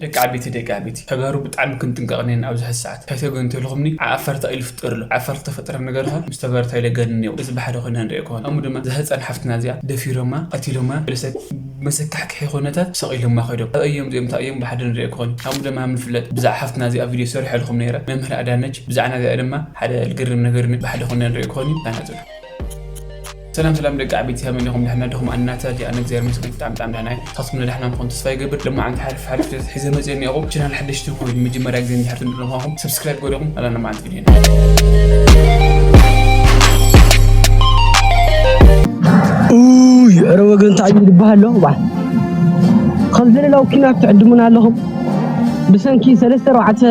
ደቂ ዓበይቲ፣ ደቂ ዓበይቲ፣ ተጋሩ ብጣዕሚ ክንጥንቀቕ እኒና ኣብዚ ሕዚ ሰዓት። እንታይ ተገይሩ እንተልኹምኒ፣ ዓፋር እንታይ ኢሉ ይፍጠር ኣሎ? ዓፋር ዝተፈጠረ ነገር ኸ ምስ ተጋሩ እንታይ ለገን እኒኦ? እዚ ብሓደ ኮይና ንሪኦ ከኾን። ከምኡ ድማ እዛ ህፃን ሓፍትና እዚኣ ደፊሮማ፣ ቀቲሎማ፣ ብለሰት መሰካሕክሒ ኩነታት ሰቒሎማ ከይዶም። እንታይ እዮም እዚኦም፣ እንታይ እዮም ብሓደ ንሪኦ ከኾን። ከምኡ ድማ ምፍለጥ ብዛዕ ሓፍትና እዚኣ ቪድዮ ሰሪሐልኩም ነይረ። መምህር ኣዳነች ብዛዕና እዚኣ ድማ ሓደ ልግርም ነገር ብሓደ ኮይና ንሪኦ ከኾን። ታናጽሉ። ሰላም ሰላም ደቂ ዓበይቲ፣ ከመይ ኢኹም? ደሕና ዲኹም? ኣናታ ዲ ኣነ እግዚኣብሔር ይመስገን ብጣዕሚ ብጣዕሚ ደሕና እየ። ንስኻትኩም ደሕና ምዃን ተስፋ ይገብር። ሎማዓንቲ ሓሪፍ ሓሪፍ ሒዘ መፅየ እኒአኹም። ቻናል ሓደሽቲ ኾይኑ መጀመርያ ግዜ እንድሕር ትንድሮ ምዃንኩም ሰብስክራይብ ገዲኹም ኣላ ሎማዓንቲ ቪድዮ። ኡይ ዕረ ወገን እንታይ እዩ ዝበሃል ኣሎ? ዋ፣ ከም ዘለላው ኪናት ትዕድሙና ኣለኹም። ብሰንኪ ሰለስተ ኣርባዕተ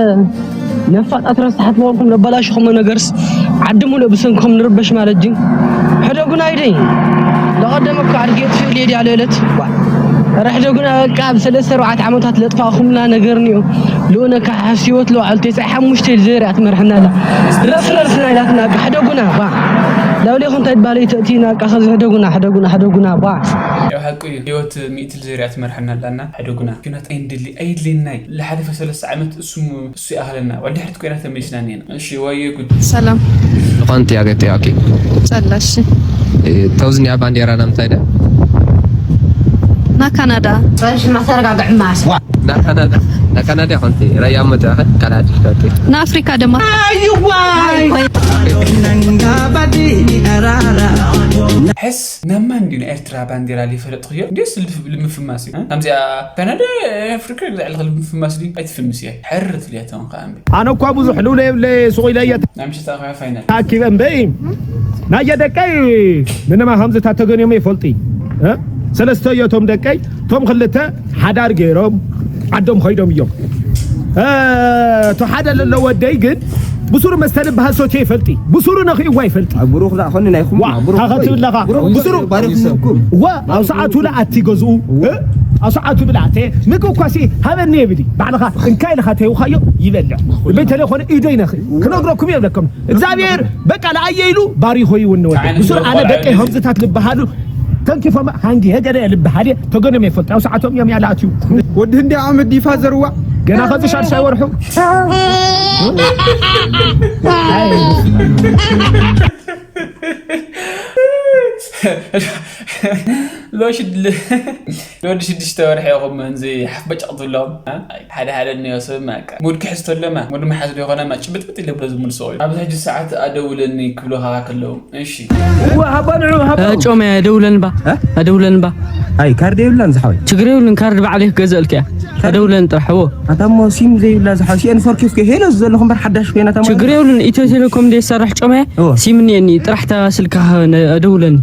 ነፋጣት ረሳሓት ምዃንኩም ነባላሽኹሞ ነገርስ ዓዲ ሙሉእ ብሰንክኹም ንርበሽ ማለት ድዩ? ሕደጉና ኣይደይ። ለቐደመ እኮ ኣድጌ ትፍእል እየ ድያ ለለት። ዋ፣ ኧረ ሕደጉና በቃ። ኣብ ሰለስተ ኣርባዕተ ዓመታት ለጥፋኹምና ነገር እኒኦ። ልኡነ ካሕስ ህይወት ለዋዕል ተስዓ ሓሙሽተ ኢሉ ዘርያ ትመርሐና ኣላ። ረፍ ረፍ ናይ ኢላትና በቃ ሕደጉና። ዋ፣ ላውሌኹም እንታይ ትባለ ተእቲና በቃ። ከዚ ሕደጉና፣ ሕደጉና፣ ሕደጉና። ዋ። ያው ሓቁ እዩ። ህይወት ሚእቲ ኢሉ ዘርያ ትመርሐና ኣላና። ሕደጉና። ኪናት ኣይንደሊ፣ ኣይድልየናይ። ለሓለፈ ሰለስተ ዓመት እሱ እሱ ይኣኽለና። ወዲ ሕርት ኮይና ተመሊስና እኒና። እሺ፣ ወየ ጉድ። ሰላም። ዝኾነ ጥያቄ ጥያቄ ጸላሽ። ተውዝኒያ ባንዴራ ናምታይ ደ ና ካናዳ። ጸንሽ ማተረጋግዕ ማስ ና ካናዳ ና ካናዳ ኮንቲ ራያ መጣኸ ካላዲ ፋቂ ና ኣፍሪካ ድማ። ሕስ ናብ ማን ድዩ ናይ ኤርትራ ባንዴራ ሊፈለጥኽዮ እንዲ ስልፍ ልምፍማስ እዩ። ከምዚኣ ካናዳ ኣፍሪካ ግዛዕ ልኽል ምፍማስ ድዩ ኣይትፍምስ እየ። ሕር ትልያ ተውን ከኣምቢ ኣነ እኳ ብዙሕ ልውለ የብለ ሱቕ ኢለ እየ ናይ ምሽታ ኸያ ፋይናል ኣኪበ እምበይ ናየ ደቀይ ምንማ ከምዝታት ተገንዮም ይፈልጢ እ? ሰለስተ እዮ እቶም ደቀይ እቶም ክልተ ሓዳር ገይሮም ዓዶም ኸይዶም እዮም እ፣ እቶ ሓደ ለሎ ወደይ ግን ብሱሩ መስተ ልበሃል ሰትዮ ይፈልጢ ብሱሩ ነኽእዋ ይፈልጢ ብሩኽ ዳ ኾኒ ናይኹም ዋ ታኸትብለኻ ብሱሩ ባሪሰኩም ዋ ኣብ ሰዓቱ ለኣቲ ገዝኡ እ? ኣብ ሰዓቱ ብላዕተ ምግብ እኳሲ ሃበኒ የብሊ ባዕልኻ እንካይ ኢልኻ ተይውኻዮ ይበልዕ በይተለይ ኾነ ኢዶ ይነኽእ ክነግረኩም የብለኩም እግዚኣብሔር በቃ ለኣየ ኢሉ ባሪኾ ይውን ወደ ብሱር ኣነ ደቀ ሀምዝታት ልበሃሉ ተንኪፎም ሃንጊ ሄገደ ልበሃል እየ ተገኖም የፈልጥ ኣብ ሰዓቶም እዮም ያለኣትዩ ወዲ ህንዲ ዓመት ዲፋ ዘርዋ ገና ከዚ ሻድሻይ ወርሑ ሎሽድ ሎዲ ሽዱሽተ ወርሒ ኢኹም እንዚ ሓፍ በጫቕ ትብሎም ሓደ ሓደ እኒኦ ሰብ ማቃ ሙድ ክሕዝ ተለማ ሙድ መሓዝ ዶ ይኾነ ማ ጭብጥብጥ ኢለ ብሎ ዝምልሶ እዩ ኣብዚ ሕጂ ሰዓት ኣደውለኒ ክብሉኻ ከለዉ እሺ ሃባ ንዑ ሃባ እ፣ ጮመ ደውለን ባ ደውለን ባ ኣይ ካርድ የብላን ዝሓወይ ችግር የብሉን ካርድ ባዕለይ ክገዘእልክ እያ ደውለን ጥራሕ ዎ ኣታ እሞ ሲም ዘይብላ ዝሓወይ ሲኤን ፎር ኪፍ ሄሎ ዘለኹም በር ሓዳሽ ኮይና ተማ ችግር የብሉን ኢትዮ ቴሌኮም ደይ ሰራሕ ጮመ እዎ። ሲም እኒአኒ ጥራሕ ተስልካ ደውለን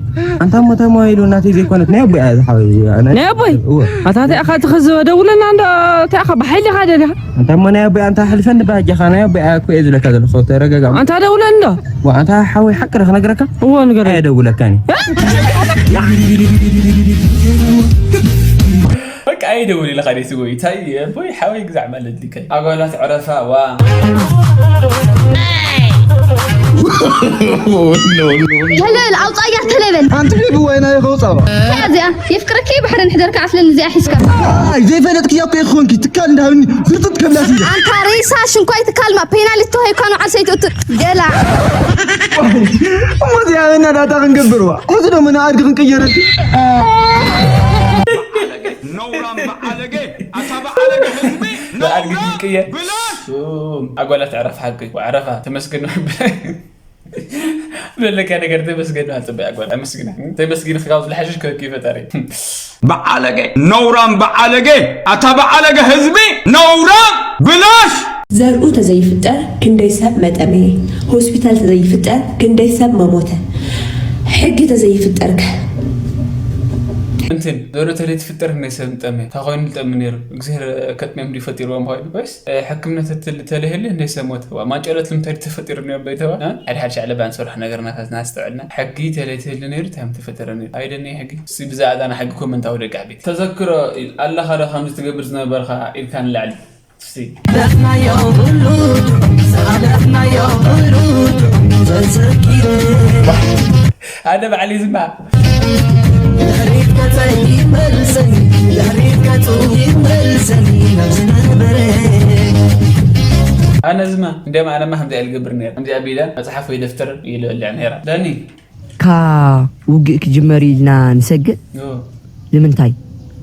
ኣንታ እሞ ተማይሉ እናተይ ዘይኮነት ናይ ኣቦይ እያ ዝሓወይ ኣነ ናይ ኣቦይ እዎ። ኣታ እንታይ ኢኻ ትኽዝበ ደውለና እንዳ እንታይ ኢኻ ብሓይሊ ኢኻ ደሊኻ ኣንታ እሞ ናይ ኣቦይ ኣንታ ሕልፈን ባጃኻ ናይ ኣቦይ እያ እኮ እየ ዝለካ ዘለኹ ተረጋጋ ኣንታ ደውለን እንዶ ዋ ኣንታ ሓወይ ሓቂ ዶ ክነግረካ እዎ ንገረኒ ኣየደውለካኒ በቃ ኣይደውል ኢልኻ ደይ ትጎይ እንታይ ኣቦይ ሓወይ ግዛዕ ማለት ሊከይ ኣጓላት ዕረፋ ዋ ተለበል ኣውፃያ ተለበል ኣንቲ ቤቢ ዋይና ይኸውፃዋ እዚኣ የፍቅረኪ ባሕሪ ንሕደርካ ዓስለን እዚኣ ሒዝካ ኣይ ዘይፈለጥክያ እኮ ይኾንኪ ትካል እንዳሃብኒ ፍርጥጥ ከብላሲ ኣንታ ሬሳ ሽንኳይ ትካልማ ፔናልቲ ተዋሂብካ ንዓል ሰይትእቱ ገላ እሞ እዚኣ በና ዳታ ክንገብርዋ ሕዚ ደሞ ንኣድጊ ክንቅየረልኪ ነውራም በዓለገ ኣታ በዓለገ ህዝቢ ብኣድጊ ነውራም ክንቅየር ብላሽ ኣጓላት ዕረፍ ሓቂ ዕረፋ ተመስገን በለካ ነገር ተመስገን ጽበይ ኣጓል ኣመስግና ተመስግን ካብ ዝለሓሸሽ ከኪ ፈጣሪ በዓለገ ነውራም በዓለገ ኣታ በዓለገ ህዝቢ ነውራም ብላሽ ዘርኡ ተዘይፍጠር ክንደይ ሰብ መጠመየ፣ ሆስፒታል ተዘይፍጠር ክንደይ ሰብ መሞተ፣ ሕጊ ተዘይፍጠር ከ? እንትን ዘሮ ተለይ ትፍጠር ክንደይ ሰብ ጠመ ታኾይኑ ጠሚ ነይሩ እግዚኣብሔር ከጥሚዮም ድዩ ፈጢርዎም ኾይኑ ወይስ ሕክምና ተለይህሉ እንደ ሰብ ሞተ ማጨሎት ልምታይ ተፈጢሩ ነዮም በይተባ ሓደ ሓደ ሻዕለ ባንሰርሕ ነገርና ከዝናስተውዕልና ሕጊ ተለይትህሉ ነይሩ ታይም ተፈጠረ ነይሩ ኣይደኒ ሕጊ ሲ ብዛዕዳና ሕጊ ኮመንታዊ ደቂ ዓበይቲ ተዘክሮ ኣለኻ ዶ ከምዚ ትገብር ዝነበርካ ኢልካ ንላዕሊ ሓደ ባዕሊ ዝማ ነዝማ እንዲያም ኣነማ ከምዚኣ ልገብር ነይረ። ከምዚኣ ቢለ መጽሓፍ ወይ ደፍተር ኢለ እልዕ ነይረ። ዳኒ። ካ ውግእ ክጅመር ኢልና ንሰግእ። ኦ፣ ንምንታይ?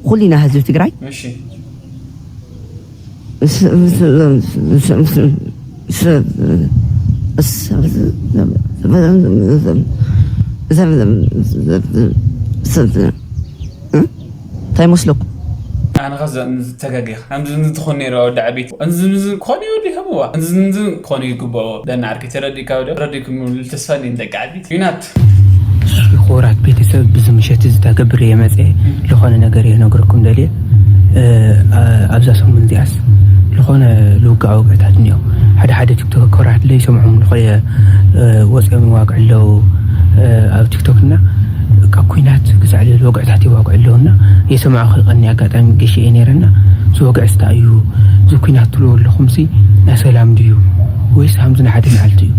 ኩልና ህዝቢ ትግራይ እሺ። እንታይ መስለኩም? ኣነ ኸዚ ተጋጊኻ ከምዚ ትኾን ነይረ ወዲ ዓበይቲ። እዚ እዚ ክኾን እዩ ወዲ ከምዋ። እዚ እዚ ክኾን እዩ ይግባኦ። ደና ዓርኪ ተረዲእካ ወደ ተረዲእኩም ልተስፋ እንዲ ደቂ ዓበይቲ። ዩናት። ክቡራት ቤተሰብ፣ ብዚ ምሸት እዚ ተገብር እየ መፅአ። ዝኾነ ነገር እየ ነግረኩም ደልየ። እ፣ ኣ-፣ ኣብዛ ሰሙን እዚኣስ ዝኾነ ልውጋዕ ወግዕታት እኒኦ። ሓደ ሓደ ቲክቶከራት ለይሰምዖም ዝኾየ፣ እ፣ ወፂኦም ይዋግዑ ኣለዉ። እ፣ ኣብ ቲክቶክ እና ካብ ኩናት ክሳዕ ልዕሊ ወግዕታት ይዋግዑ ኣለዉ እና የሰምዖ ክቐኒ ኣጋጣሚ ገሸ እየ ነይረና። እዚ ወግዕስ እንታይ እዩ? እዚ ኩናት ትብልዎ ኣለኹም ሲ ናይ ሰላም ድዩ ወይስ ሃምዚ ንሓደ መዓልቲ እዩ?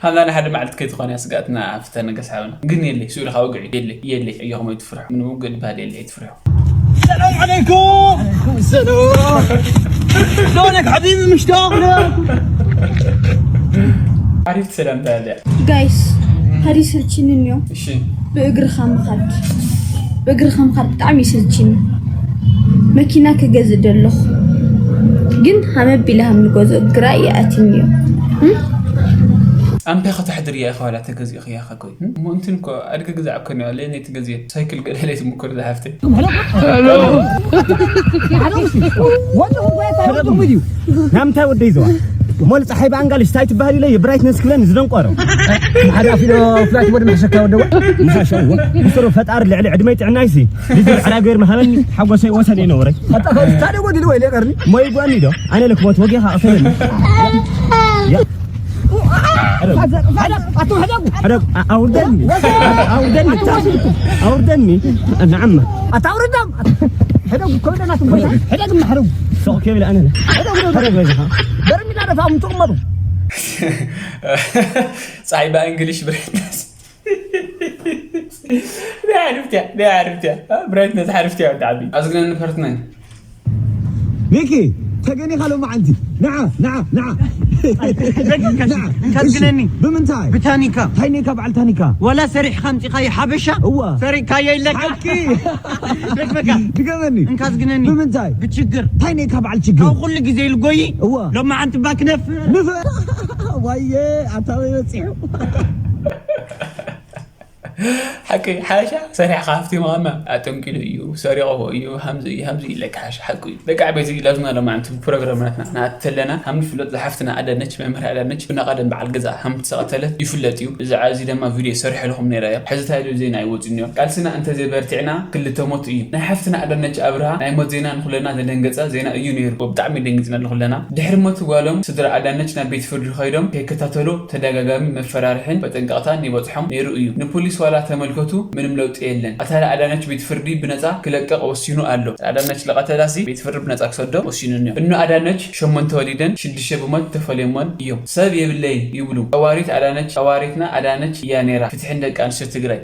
ሃምዛ ንሓደ መዓልቲ ከይትኾን እያ ስጋትና። ኣፍተ ነገስ ሓውና ግን የለይ ስኡ ኢልካ ውግዕ የለይ የለይ። እዮ ከመይ ትፍርሑ? ምንም ውግእ ዝበሃል የለይ። ትፍርሑ። السلام عليكم. السلام. شلونك حبيبي؟ مشتاق لك. ዓሪፍቲ ሰላምታ ኣለያ። ጋይስ ሓደ ይሰልችኒ እኒኦ። እሺ። ብእግርኻ ምኻድ ብእግርኻ ምኻድ ብጣዕሚ ይሰልችኒ። መኪና ክገዝእ ደለኹ ግን ሃመቢለ ሃም ንገዝኦ ግራ ይኣትኒ እዩ። ኣንተ ከተሕድር እያ ኸዋላ ተገዚእኽያ ኸኮይ እሞ እንትን እኮ ኣድገ ግዛዕ እኮ ነው ለእኔ ትገዝየ ሳይክል ገለለይ ትምኮር ዝሓፍተይ። ናምታይ ወደይ ዘዋ ሞል ፀሓይ ብኣንጋልሽ ታይ ትበሃል ኢለ የብራይትነስ ክብለን ዝደንቆሮ ሓደ ኣፊሎ ፍላት ወደ መሕሸካ ወደዋ ምሻሸዎ ምሰሮ ፈጣር ልዕሊ ዕድመይ ጥዕናይሲ ልዝብ ዕላ ገይር መሃበኒ ሓጎሰይ ወሰን የነውረይ ታደ ወዲሉ ወይ ሌቀርኒ ሞይ ጓኒ ዶ ኣነ ለክሞት ወጌኻ ኣፈለኒ ኣውርደኒ ኣውርደኒ ኣውርደኒ ንዓማ ኣታውርዳም ሕደጉ ከብደና ትንበሻ ሕደግ ማሕረጉ ሶቅ ከብል ኣነ ሕደጉ ሕደጉ በዚኻ በርሚዳ ደፋ ምትቕመጡ ፀሓይ ብእንግሊሽ ብራይትነስ ናይ ሓርፍትያ ናይ ሓርፍትያ ብራይትነስ ሓርፍትያ ወዲ ዓቢ ኣዝግነኒ ፐርትነን ሚኪ ተገኒኻ ሎማዓንቲ ንዓ ንዓ ንዓ እንካዝግነኒ ብምንታይ ብታኒካ ታይኔካ በዓል ታኒካ ወላ ሰሪሕካ ኣምፂኻዮ ሓበሻ እዋ ሰሪሕካዮ ኢለካ ሓቂ ደግመካ ድገመኒ እንካዝግነኒ ብምንታይ ብችግር ታይኔካ በዓል ችግር ካብ ኩሉ ግዜ ልጎይ እዋ ሎማዓንቲ ባክነፍ ንፍ ዋየ ኣታወይ በፂሑ ሓቂ ሓሻ ሰሪሕካ ሃፍቲ ማማ ኣጠንቂሉ እዩ ሰሪቕዎ እዩ ሃምዚ እዩ ሃምዚ ኢለካ ሓሻ ሓቂ እዩ ደቂ ዓበይቲ ላዝና ሎማዓንቲ ፕሮግራም ናትና ናተለና ሃም ንፍለጥ ዝሓፍትና ኣዳነች መምህር ኣዳነች ብናቐደም በዓል ገዛ ሃም ትሰቐተለት ይፍለጥ እዩ እዚ ዓዚ ድማ ቪድዮ ሰሪሐ ለኹም ነይረ እያ ሕዚ ታይሉ ዜና ኣይወፅን እዮም ቃልስና እንተዘይበርቲዕና ክልተ ሞት እዩ ናይ ሓፍትና ኣዳነች ኣብርሃ ናይ ሞት ዜና ንኩለና ዘደንገፀ ዜና እዩ ነይሩ ብጣዕሚ ደንጊፅና ንኩለና ድሕሪ ሞት ጓሎም ስድራ ኣዳነች ናብ ቤት ፍርዲ ከይዶም ከይከታተሉ ተደጋጋሚ መፈራርሕን መጠንቀቕታን ይበፅሖም ነይሩ እዩ። ንፖሊስ ዋላ ተመልከቱ ምንም ለውጢ የለን። ኣታ ኣዳነች ቤት ፍርዲ ብነፃ ክለቀቕ ወሲኑ ኣሎ። ኣዳነች ለቐተላሲ ቤት ፍርዲ ብነፃ ክሰዶ ወሲኑ እኒኦ። እኖ ኣዳነች ሸሞንተ ወሊደን ሽዱሽተ ብሞት ተፈልዮሞን እዮም። ሰብ የብለይን ይብሉ። ጠዋሪት ኣዳነች ጠዋሪትና ኣዳነች እያ ነይራ። ፍትሒ ንደቂ ኣንስትዮ ትግራይ።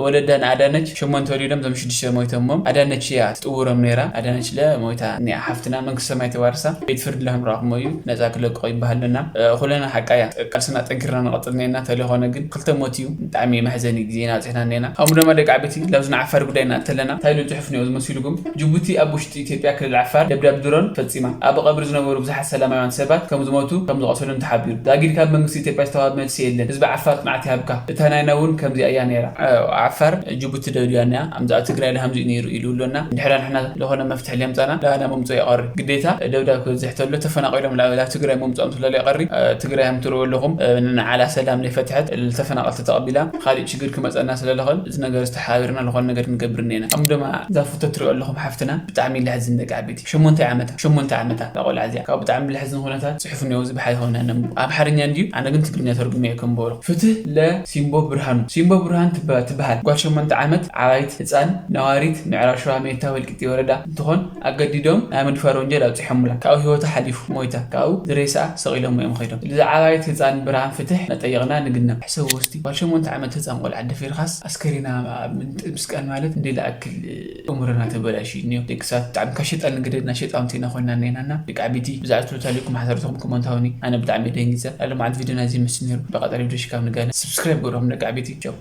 ወለዳ ንኣዳነች ሸሞንተ ወሊዶም እዞም ሽዱሽተ ሞይቶሞም ኣዳነች እያ ትጥውሮም ነይራ። ኣዳነች ለ ሞይታ እኒኣ ሓፍትና መንግስተ ሰማይ ተዋርሳ። ቤት ፍርዲ ለክንረኽሞ እዩ። ነፃ ክለቅቆ ይበሃል ኣለና። ኩለና ሓቃ እያ። ቃልስና ጠንኪርና ንቐፅል ነና። ተለይኾነ ግን ክልተ ሞት እዩ። ብጣዕሚ መሕዘኒ ግዜ ኢና በፂሕና እኒና። ከምኡ ድማ ደቂ ዓበይቲ ላብዚ ንዓፋር ጉዳይ እናእተለና እንታይ ኢሉ ፅሑፍ እኒኦ ዝመሲልኩም? ጅቡቲ ኣብ ውሽጢ ኢትዮጵያ ክልል ዓፋር ደብዳብ ድሮን ፈፂማ። ኣብ ቀብሪ ዝነበሩ ብዙሓት ሰላማውያን ሰባት ከም ዝሞቱ ከም ዝቐሰሉን ተሓቢሩ። ዛጊድ ካብ መንግስቲ ኢትዮጵያ ዝተዋሃብ መልሲ የለን። ህዝቢ ዓፋር ፅንዓት ይሃብካ። እታ ናይና እውን ከምዚኣ እያ ነይራ። ዓፋር ጅቡቲ ደብዲባ እኒኣ። ኣምዛኣ ትግራይ ለ ከምዚ ነይሩ ኢሉ ኣሎና። እንድሕራ ንሕና ዝኾነ መፍትሒ ለምፃና ዳና መምፅኦ ይቐሪ ግዴታ ደብዳብ ክበዝሕ ተሎ ተፈናቒሎም ናብ ናብ ትግራይ መምፅኦም ስለለ ይቐሪ ትግራይ ከም ትሪእዎ ኣለኹም ንዓላ ሰላም ለይፈትሐት ተፈናቐልቲ ተቐቢላ ካሊእ ችግር ክመፀና ስለለኽእል እዚ ነገር ዝተሓባቢርና ዝኾነ ነገር ክንገብር እኒአና። ከም ድማ እዛ ፎቶ ትሪኦ ኣለኹም ሓፍትና ብጣዕሚ ለሕዝን ደቂ ዓበይቲ ሸሞንተ ዓመታ ሸሞንተ ዓመታ እዛ ቆልዓ እዚኣ ካብ ብጣዕሚ ለሕዝን ኩነታት ፅሑፍ እኒኦ ዝብሓ ይኸውን ነንብብ ኣምሓርኛ እንድዩ ኣነ ግን ትግርኛ ተርጉመ እየ ከንብበሉ ፍትህ ለሲምቦ ብርሃኑ ሲምቦ ብርሃን ትበሃል ጓል ሸሞንተ ዓመት ዓባይት ህፃን ነዋሪት ምዕራብ ሸዋ ሜታ ወልቂጤ ወረዳ እንትኾን ኣገዲዶም ናይ ምድፋር ወንጀል ኣብፂሖሙላ ካብኡ ህይወታ ሓሊፉ ሞይታ ካብኡ ዝሬስኣ ሰቒሎሞ እዮም ኸይዶም ዝዓባየት ህፃን ብርሃን ፍትሕ ነጠይቕና ንግነብ ሕሰብ ወስቲ ጓል ሸሞንተ ዓመት ህፃን ቆልዓ ደፊርካስ ኣስከሬና ኣብ ምንጥ ምስቃል ማለት እንደ ለኣክል እምሮና ተበላሽ እዩ። ደቂ ሰባት ብጣዕሚ ካብ ሸጣን ንግደድና ሸጣውንቲ ኢና ኮይና ነናና ደቂ ዓበይቲ ብዛዕባ ትሎታሊኩም ሓሳብ ተኹም ኮመንታውኒ ኣነ ብጣዕሚ ደንጊፀ ኣለማዓት ቪድዮና እዚ ምስ ነሩ በቀጣሊ ቪድዮ ሽካብ ንጋነ subscribe ገርኹም ደቂ ዓበይቲ ቻው።